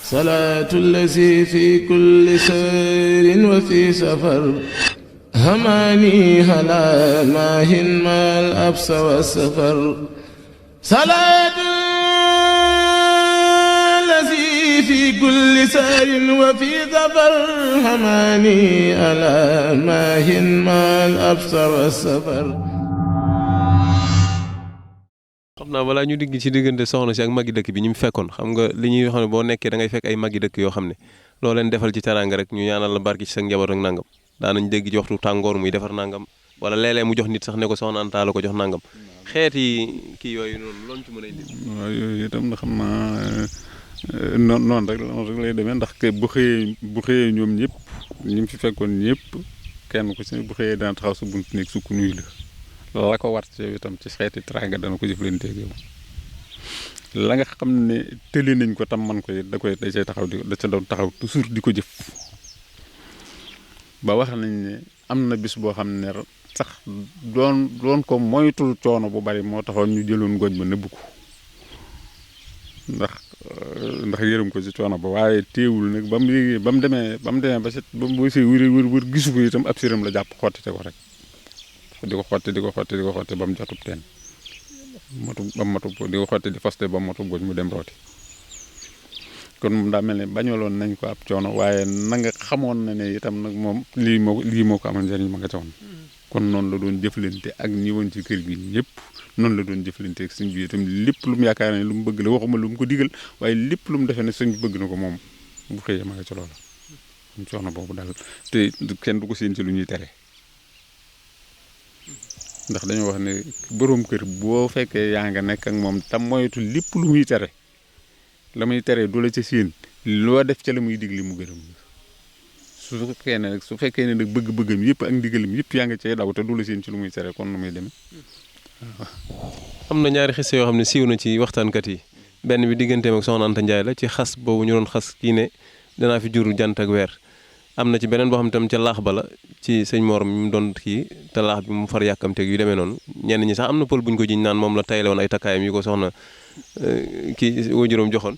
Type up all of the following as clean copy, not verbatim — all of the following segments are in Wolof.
salaatu allazi fi kulli sayrin wa fi safar hamaani halaa maahin maal absa wa safar salaatu allazi fi kulli sayrin wa fi safar hamaani halaa maahin maal absa wa safar. xam naa balaa ñu digg ci diggante soxna si ak magi dëkk bi ñu mu fekkoon xam nga li ñuy wax ne boo nekkee da ngay fekk ay magi dëkk yoo xam ne loo leen defal ci teraanga rek ñu ñaanal la barki ci sa njaboot ak nangam daanañ dégg ci waxtu tàngoor muy defar nangam wala léeg-léeg mu jox nit sax ne ko soxna Anta la ko jox nangam xeeti kii yooyu noonu loolu ci mën a indi. waaw yooyu itam na xam naa noonu rek lay demee ndax ke bu xëyee ñoom ñëpp ñi mu fi fekkoon ñëpp kenn ku ci bu xëyee dana taxaw sa buntu nekk sukk nuyu la la ko war ci yow itam ci xeeti teraanga dana ko jëflanteeg yow la nga xam ne tëli nañ ko tam man ko it da cay taxaw da ca doon taxaw toujours di ko jëf ba wax nañ ne am na bis boo xam ne sax doon ko moytul coono bu bari moo taxoon ñu jëloon ngooñ ba nëbb ko ndax yërëm ko ci coono ba waaye téewul nag ba mu demee ba set ba mu see wër gisu ko itam ab siram la jàpp xottite ko rek di ko xotti ba mu jotub teen di ko xotti di faste ba mu matub goñ mu dem rooti kon moom daa mel ne bañaloon nañ ko ab coono waaye na nga xamoon na ne itam nag moom lii moo ko amal njëriñ ma nga ca woon kon noonu la doon jëflante ak ñi woon ci kër gi ñëpp noonu la doon jëflante ak sëñ bi itam lépp lu mu yaakaar ne lu mu bëgg la waxuma lu mu ko digal waaye lépp lu mu defee ne sëñ bi bëgg na ko moom bu xëyee ma nga ca loola coono boobu daal te kenn du ko séen ci lu ñuy tere ndax dañoo wax ne boroom kër boo fekkee yaa nga nekk ak moom tam moytu lépp lu muy tere la muy tere du la ca séen loo def ca la muy digli mu gërëm su fekkee ne nag bëgg-bëggam yëpp ak ndigalam yëpp yaa nga cay daw te du la séen ci lu muy tere kon nu muy demee waaw. am na ñaari xiste yoo xam ne siiw na ci waxtaankat yi benn bi digganteem ak soxna Anta Ndiaye la ci xas boobu ñu doon xas kii ne danaa fi jur jant ak weer am na ci beneen boo xam ne tam ca laax ba la ci sëñ Mor mi mu doon kii te laax bi mu far yàkkamteeg yu demee noonu ñenn ñi sax am na pël bu ñu ko jiñ naan moom la tayle woon ay takkaayam yu ko soxna kii waajuram joxoon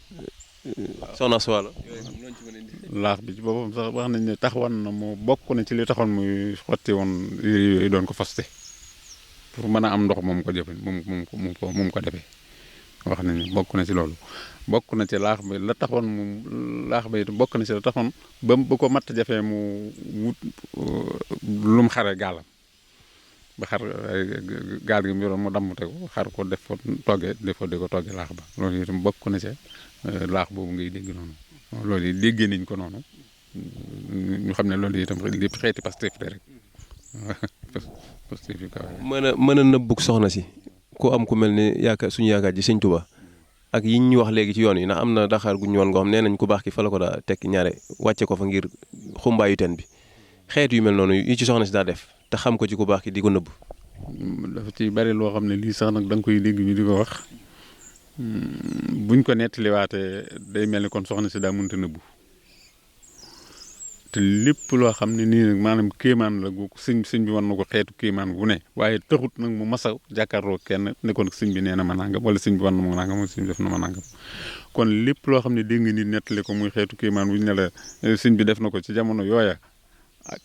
soxna Suwaalo. laax bi ci boppam sax wax nañ ne taxawoon na mu bokk na ci li taxoon muy xotti woon yooyu doon ko faste pour mën a am ndox moom ko jëfe moom ko defee wax nañ ne bokk na ci loolu. bokk na ci laax bi la taxoon mu laax ba it bokk na ci la taxoon ba ko matt jafee mu wut lu mu xare gaalam ba xar gaal gi mu yoroon mu dammute ko xar ko def ko toggee def ko di ko toggee laax ba loolu itam bokk na ci laax boobu ngay dégg noonu loolu yi déggee nañ ko noonu ñu xam ne loolu itam lépp xeeti Pastef la rek Pastef yi kaw mën a nëbbug soxna si ku am ku mel ni suñu yaakaar ji Sëñ Tuubaa ak yi ñu wax léegi ci yoon yi ndax am na daxaar gu ñu woon nga xam nee nañ ku baax ki fa la ko daa tekki ñaare wàcce ko fa ngir xumbaayu teen bi xeet yu mel noonu yi ci soxna si daa def te xam ko ci ku baax ki di ko nëbb. dafa ci bari loo xam ne lii sax nag da nga koy dégg ñu di ko wax buñ ko nettaliwaatee day mel ni kon soxna si daa mënta nëbbu te lépp loo xam ne nii nag maanaam kéemaan la gu sëñ bi wan na ko xeetu kéemaan gu ne waaye taxut nag mu masa jàkkaarloo kenn ne kon sëñ bi nee na ma nangam wala sëñ bi wan na ma nangam wala sëñ bi def na ma nangam kon lépp loo xam ne dégg nga nit nettali ko muy xeetu kéemaan bu ñu ne la sëñ bi def na ko ci jamono yooya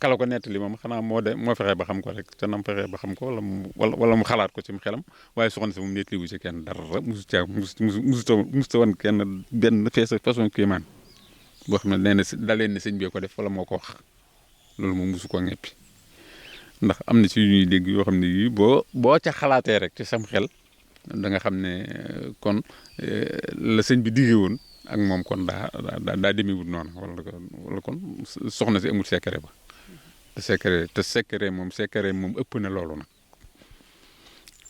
kala ko nettali moom xanaa moo fexee ba xam ko rek te nam fexee ba xam ko wala mu xalaat ko ci mu xelam waaye soxna si moom nettaliwu ci kenn dara musuta wan kenn benn façon kéemaan boo xam ne nee na da leen ne sëñ bi ko def wala moo ko wax loolu moom musu ko ñeppi ndax am na ci yu ñuy dégg yoo xam ne yii boo ca xalaatee rek ci sam xel da nga xam ne kon la sëñ bi diggee woon ak moom kon daa demewut noonu wala kon soxna si amul secret ba te secret moom ëpp na loolu nag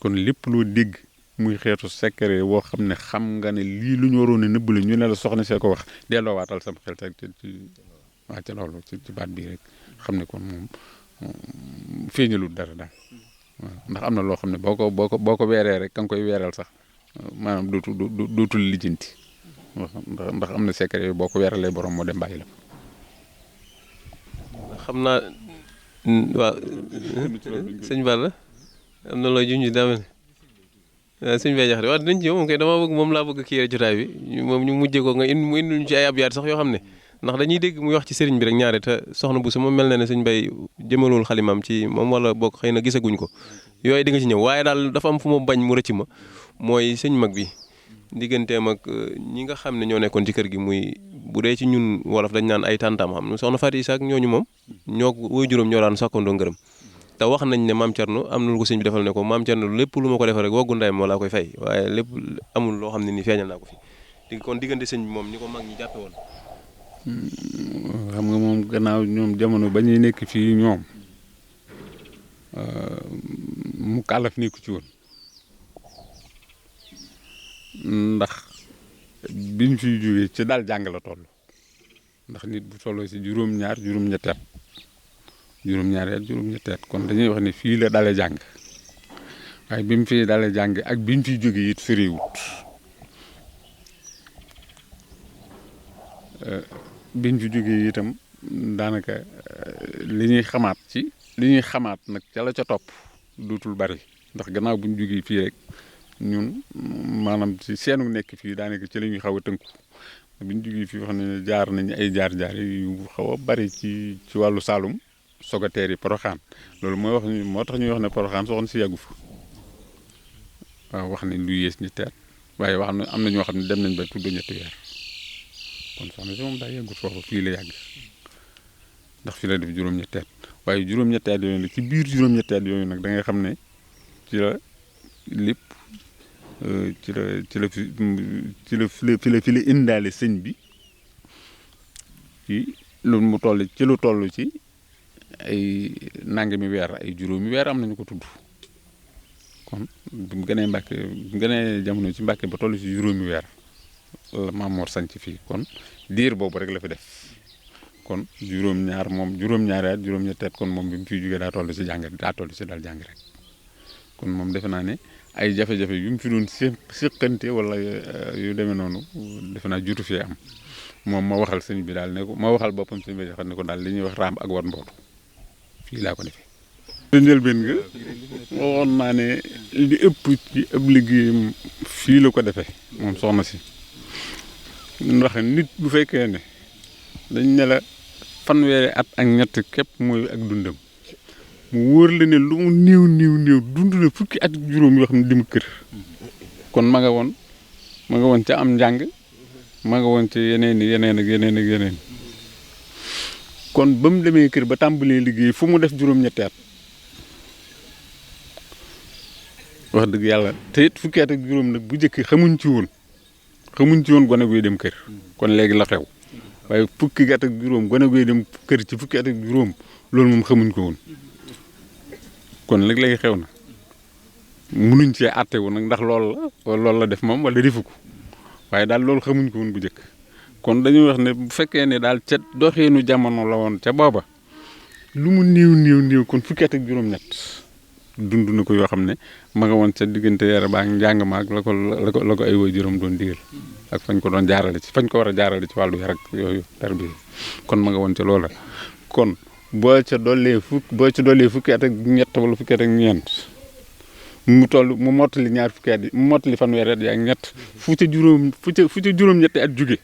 kon lépp loo dégg muy xeetu secret woo xam ne xam nga ne lii lu ñu waroon a nëbb la ñu ne la soxna see ko wax delloo waatal sam xel ci loolu ci baat bii rek xam ne kon moom feeñalul dara daal waaw ndax am na loo xam ne boo ko weeree rek ka nga koy weeral sax maanaam dootul lijjanti ndax am na secret yooyu boo ko weeralee borom moo dem bàyyi la xam naa waaw sëñ Balla am na looy junj daa mel sëñ Baye Jaxate waaw dinañ ci ñëw moom kay dama bëgg moom laa bëgg kii jotaay bi moom ñu mujjee ko nga mu indi ñu ci ay abyaat sax yoo xam ne ndax dañuy dégg muy wax ci sëriñ bi rek ñaare te soxna bu su moom mel na ne sëñ Baye jëmalul xalimaam ci moom wala bokk xëy na gisaguñ ko yooyu di nga ci ñëw waaye daal dafa am fu ma bañ mu rëcc ma mooy sëñ mag bi digganteem ak ñi nga xam ne ñoo nekkoon ci kër gi muy bu dee ci ñun wolof dañ naan ay tàntaam xam soxna Fatou Issa ak ñooñu moom ñoo woy juróom ñoo daan sakkandoo ngërëm te wax nañ ne maam Thierno am na lu ko sëñ bi defal ne ko maam Thierno lépp lu ma ko defal rek waggu ndayam moo laa koy fay waaye lépp amul loo xam ne ni feeñal naa ko fi kon diggante sëñ bi moom ñi ko mag ñi jàppe woon xam nga moom gannaaw ñoom jamono ba ñuy nekk fii ñoom mu kàllaf nekku ci woon ndax biñ fiy jógee ci daal jàng la toll ndax nit bu tolloo si juróom-ñaar juróom-ñetti at juróom-ñaari at juróom-ñetti at kon dañuy wax ne fii la dale jàng waaye bi mu fi dale jàng ak bi mu fiy jógee it soriwut biñ fi jógee itam daanaka li ñuy xamaat nag ca la ca topp dootul bari ndax gannaaw buñ jógee fii rek ñun maanaam ci seenu nekk fii daanaka ci la ñuy xaw a tënku biñ jógee fii wax ne jaar nañ ay jaar-jaar yu xaw a bari ci wàllu Saalum soog a teer yi Poroxaan loolu mooy wax ni moo tax ñuy wax ne Poroxaan soxna si yàggu fa waaw wax nañ lu yées ñetti at waaye wax na am na ñoo xam ne dem nañ ba tudd ñetti weer kon soxna si moom daa yàggut foofu fii la yàgg ndax fii la def juróom-ñetti at waaye juróom-ñetti at yooyu nag ci biir juróom-ñetti at yooyu nag da ngay xam ne ci la lépp fi la indaale sëñ bi ci lu mu toll ci ay nangami weer ay juróomi weer am nañu ko tudd kon bi mu gënee jamono ci Mbàkke ba toll ci juróomi weer la Maam Mor sanc fii kon diir boobu rek la fi def kon juróom-ñaari at juróom-ñetti at kon moom bi mu fiy jógee daa toll ci dal jàng rek kon moom defe naa ne ay jafe-jafe yu mu fi doon séqante wala yu demee noonu defe naa juutu fee am moom ma waxal sëñ bi daal ne ko ma waxal boppam sëñ bi xam ne ko daal li ñuy wax raam ak war mbootu fii laa ko defee. njëlbeen nga waxoon naa ne li ëpp ci ab liggéeyam fii la ko defee moom soxna si ndax nit bu fekkee ne dañ ne la fanweeri at ak ñett képp mooy ak dundam mu wóor la ne lu mu néew dund na fukki at juróom yoo xam ne dim kër kon ma nga woon ca am njàng ma nga woon ca yeneen kon ba mu demee kër ba tàmbalee liggéey fu mu def juróom-ñetti at wax dëgg yàlla te it fukki at ak juróom nag bu njëkk xamuñ ci woon gone guy dem kër kon léegi la xew waaye fukki at ak juróom gone guy dem kër ci fukki at ak juróom loolu moom xamuñ ko woon kon léegi xew na munuñ cee àtte wu nag ndax loolu la def moom wala defu ko waaye daal loolu xamuñ ko woon bu njëkk kon dañuy wax ne bu fekkee ne daal ca doxeenu jamono la woon ca booba lu mu néew kon fukki at ak juróom-ñett dund na ko yoo xam ne ma nga woon ca diggante yara baa njàng ma ak la ko ay waajuram doon digal ak fañ ko doon jaarale ci fañ ko war a jaarale ci wàllu yar ak yooyu tarbiya kon ma nga woon ca loola kon boo ca dollee fukki at ak ñett wala fukki at ak ñeent mu mottali ñaar fukki at yi mu mottali fanweeri at yi ak ñett fu ca juróom-ñetti at jóge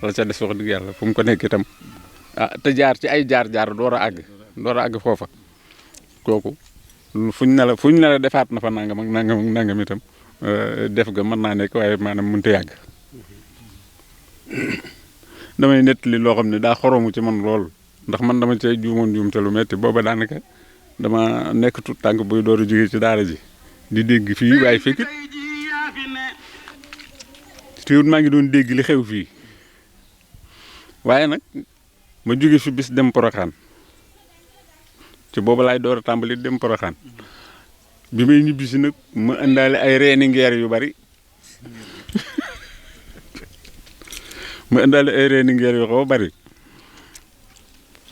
la ca des wax dëgg yàlla fu mu ko nekk itam te jaar ci ay jaar door a àgg foofa kooku fuñ ne la defaat na fa nangam ak nangam itam def ga mën naa nekk waaye maanaam mënut a yàgg damay nettali loo xam ne daa xoromu ci man lool ndax man dama cee juum te lu metti booba daanaka dama nekk tout tànk buy door a jógee ci daara ji di dégg fii waaye fekkit teewut maa ngi doon dégg li xew fii waaye nag ma jóge fi bis dem Poroxaan ci booba laay door a tàmbali dem Poroxaan bi may ñibbisi nag ma indaale ay reeni ngeer yu bari yoo xaw a bari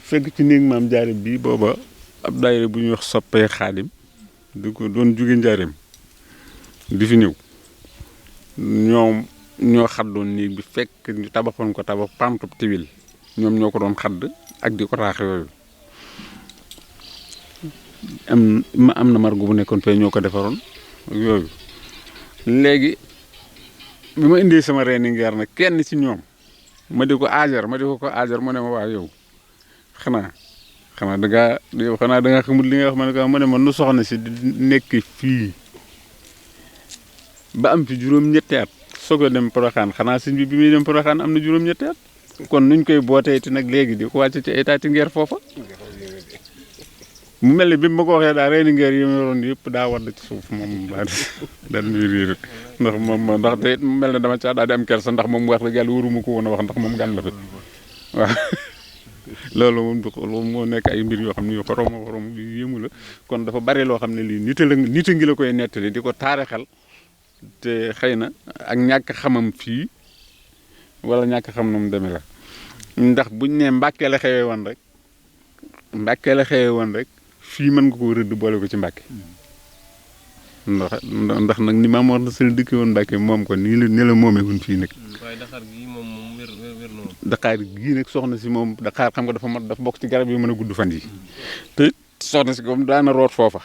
fekk ci néeg maam Njaareem bii booba ab daayira bu ñuy wax soppee Xaadim di ko doon jóge Njaareem di fi ñëw ñoo xaddoon néeg bi fekk ñu tabaxoon ko tabax pantub tiwil ñoom ñoo ko doon xadd ak di ko raax yooyu am na margo bu nekkoon fee ñoo ko defaroon ak yooyu léegi bi ma indee sama reeni ngeer nag kenn ci ñoom ma di ko aajar mu ne ma waa yow xanaa da ngaa xamul li nga wax ma ne ma nu soxna si di nekk fii ba am fi juróom-ñetti at soog a dem Porokhane xanaa sëñ bi muy dem Porokhane am na juróom-ñetti at kon nuñ koy bootee ti nag léegi di ko wàcc ci état ngeer foofa mu mel ne bi ma ko waxee daal reeni ngeer yi ma yoroon yëpp daa wadd ci suuf moom daal ñuy riir ndax te mu mel ne dama caa daal di am kersa ndax moom wax dëgg yàlla waruma ko woon a wax ndax moom gan la fi waaw loolu moom moo nekk ay mbir yoo xam ne yu xorom yu yéemu la kon dafa bari loo xam ne lii nit a ngi la koy nettali di ko taarixal te xëy na ak ñàkk xamam fii wala ñàkk xam na mu demee la ndax buñ ne Mbàkke la xewee woon rek fii mën nga koo rëdd boole ko ci Mbàkke ndax nag ni Maam Mor Anta Sali dëkke woon Mbàkke moom ko nii la moomee woon fii nag. waaye Dakar gii moom wér na moom. Dakar gii nag soxna si moom Dakar xam nga dafa bokk ci garab yi mën a gudd fan yi te soxna si comme daana root foofa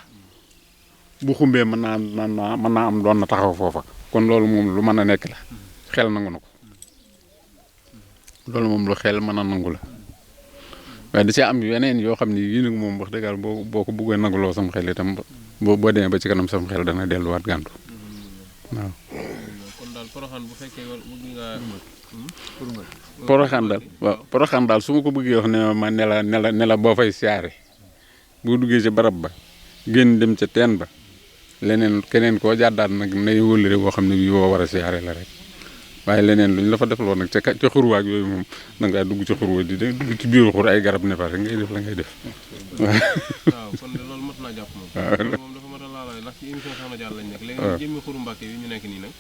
bu xumbee mën naa am doon na taxaw foofa kon loolu moom lu mën a nekk la xel nangu na ko loolu moom lu xel mën a nangu la waaye da cee am yeneen yoo xam ne yii nag moom wax dëgg yàlla boo ko bëggee nanguloo sam xel itam boo demee ba ci kanam sam xel dana delluwaat gàntu waaw. kon daal Porokhane bu fekkee bëgg nga Porokhane daal su ma ko bëggee wax ne ma ne la boo fay siyaare boo duggee ci barab ba génn dem ca teen ba leneen keneen koo jàddaat nag nay wëllëre boo xam ne bii boo war a siyaare la rek waaye leneen luñ la fa defloo nag ca xurwaag yooyu moom da ngaa dugg ci xurwa di dugg ci biiru xur ay garab ne fa rek ngay def la ngay def waaw kon de loolu mat naa jàpp moom. loolu moom dafa mat a laalaay ndax ci émission Soxna Diarra lañ nekk. léegi nag jëmmi xuru Mbàkke yi ñu nekk nii nag.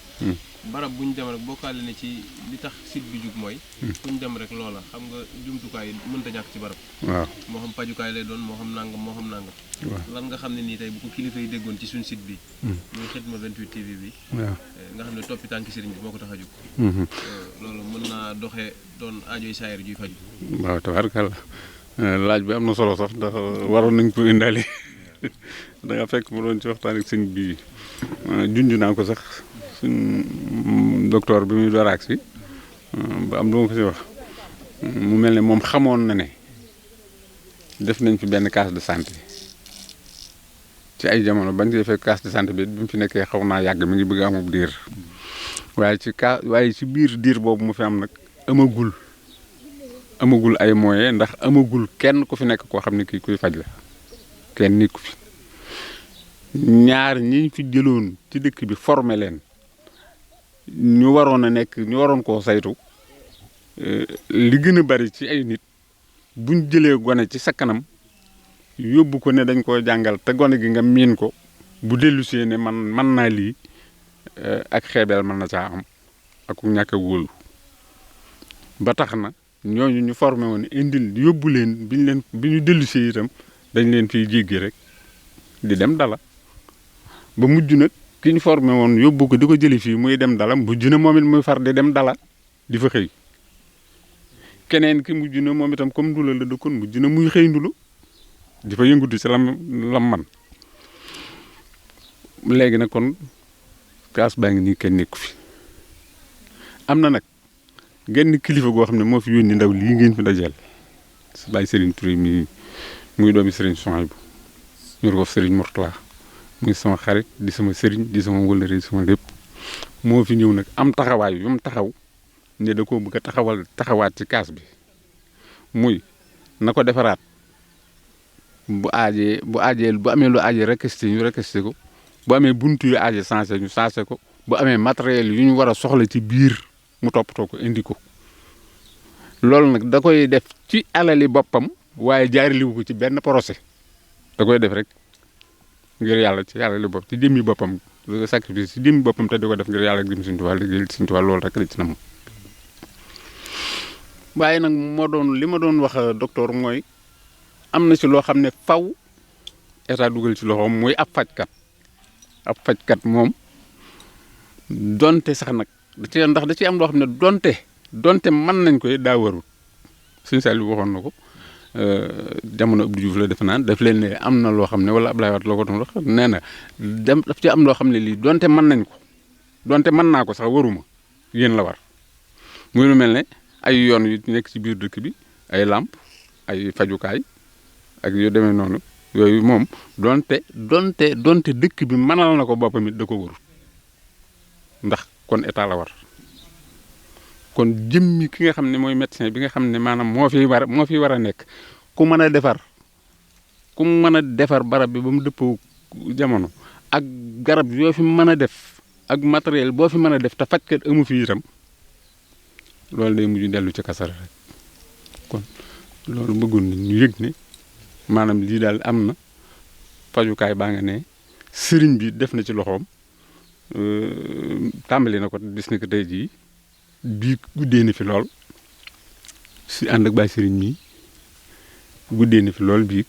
barab bu ñu dem rek bokkaale ne ci li tax site bi jug mooy. fu ñu dem rek loola xam nga jumtukaay yi mënta ñàkk ci barab. waaw moo xam pajukaay lay doon moo xam nangam moo xam nangam. lan nga xam ne nii tey bu ko kilifa yi déggoon ci suñ site bi. muy Khidma 28 TV bi. waaw nga xam ne toppi tànki sëriñ bi moo ko tax a jug. loolu mën naa doxee doon aajoy saayir juy faju. waaw tabaarkalla laaj bi am na solo sax ndax waroon nañ ko indaale da nga fekk mu doon ci waxtaan ak sëñ bi junj naa ko sax suñ docteur bi muy doraak si ba am lu ma ko si wax mu mel ne moom xamoon na ne def nañ fi benn case de santé ci ay jamono bañ koy fekk case de santé bi mu fi nekkee xaw naa yàgg mi ngi bëgg amub diir waaye ci biir diir boobu mu fi am nag amagul ay moyens ndax amagul kenn ku fi nekk koo xam ne kii kuy faj la kenn nit ku fi ñaar ñi fi jëloon ci dëkk bi formé leen ñu waroon koo saytu li gën a bari ci ay nit buñ jëlee gone ci sa kanam yóbbu ko ne dañ koo jàngal te gone gi nga miin ko bu dellusee ne man naa lii ak xeebeel mën na caa am ak ñàkk a wóolu ba tax na ñooñu ñu formé woon yóbbu leen bi ñu dellusee itam dañ leen fiy jéggi rek di dem dala ba mujj nag ki ñu formé woon yóbbu ko di ko jëli fii muy dem dala mujj na moom it muy far di dem dala di fa xëy keneen ki mujj na moom itam comme ndula la dëkkoon mujj na muy xëy ndulu di fa yëngutu ci lam man léegi nag kon kaas baa ngi nii kenn nekku fi am na nag genn kilifa goo xam ne moo fi yónni ndaw lii ngeen fi dajeel si bàyyi Serigne Touré mi muy doomi Serigne Souhaïbou ñu ko Serigne Mourtala muy sama xarit di sama Serigne di sama wëllëre di sama lépp moo fi ñëw nag am taxawaay yu mu taxaw ne da koo bëgg a taxawaat ci kaas bi muy na ko defaraat bu amee lu aajee rekesté ñu rekesté ko bu amee buntu yu aajee sensé ñu sensé ko bu amee matériel yu ñu war a soxla ci biir mu toppatoo ko indi ko loolu nag da koy def ci alali boppam waaye jaariliwu ko ci benn procès da koy def rek ngir yàlla ci alali bopp ci jëmmi boppam sacrifice ci jëmmi boppam te di ko def ngir yàlla ak jëm Sëñ Tuubaa liggéeyal Sëñ Tuubaa loolu rek la ci na moom waaye nag li ma doon wax docteur mooy am na ci loo xam ne faw état dugal ci loxoom muy ab fajkat moom donte sax nag da ci am loo xam ne donte mën nañ koy daa warul Sëñ Saliou waxoon na ko jamono Abdou Diouf la defe naan daf leen ne am na loo xam ne wala Abdoulaye Wade loo ko doon wax nee na daf ci am loo xam ne lii donte mën nañ ko donte mën naa ko sax waruma yéen la war muy lu mel ne ay yoon yu nekk ci biir dëkk bi ay làmp ay fajukaay ak yu demee noonu yooyu moom donte dëkk bi mënal na ko boppam it da ko warut ndax kon état la war kon jëmmi ki nga xam ne mooy médecin bi nga xam ne maanaam moo fi war a nekk ku mën a defar barab bi ba mu dëppoo jamono ak garab yoo fi mën a def ak matériel boo fi mën a def te fajkat amu fi itam loolu day mujj dellu ci kasara rek kon loolu bëggoon nañ ñu yëg ne maanaam lii daal am na fajukaay baa nga ne sëriñ bi def na ci loxoom tàmbali na ko gis na ko tey jii bii guddee na fi lool si ànd ak baay sëriñ mi guddee na fi lool bii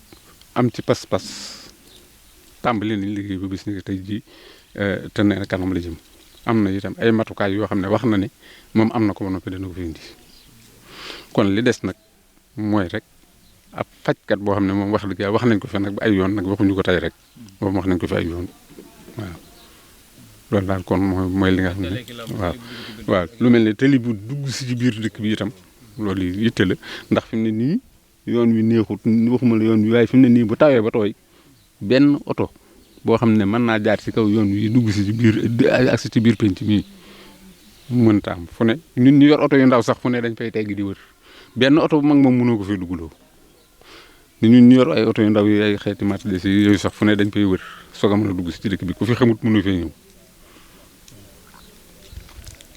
am ci pas-pas tàmbali nañ liggéey ba bis ni ko tey jii te nee na kanam la jëm am na itam ay matukaay yoo xam ne wax na ne moom am na ko ba noppi dana ko fi indi kon li des nag mooy rek ab fajkat boo xam ne moom wax dëgg yàlla wax nañ ko fi nag ba ay yoon nag waxuñu ko tey rek moom wax nañ ko fi ay yoon waaw loolu daal kon mooy li nga xam ne waaw lu mel ne tali bu dugg si ci biir dëkk bi itam loolu yitte la ndax fi mu ne nii yoon wi neexut waxuma la yoon wi waaye fi mu ne nii bu tawee ba tooy benn oto boo xam ne mën naa jaar ci kaw yoon wi dugg si ci biir agsi ci biir penc mii mënta am fu ne ñun ñu yor oto yu ndaw sax fu ne dañ fay tegg di wër benn oto bu mag moom mënoo ko fay duggloo ni ñun ñu yor ay oto yu ndaw yi ay xeeti Mercedes yooyu sax fu ne dañ fay wër soog a mën a dugg si ci dëkk bi ku fi xamut mënu fee ñëw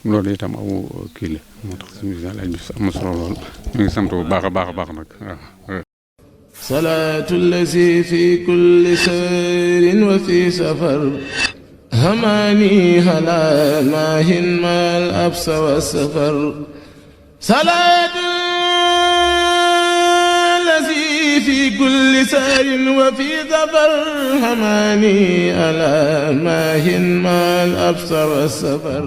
loolu itam aw kii la moo tax suñu laaj bi am na solo lool ñu ngi sant bu baax a baax nag waaw. salaatu lazi fi kulli sayrin wa fi safar hamaani hala maahin maal absa wa safar salaatu lazi fi kulli sayrin wa fi safar hamaani hala maahin maal absa wa safar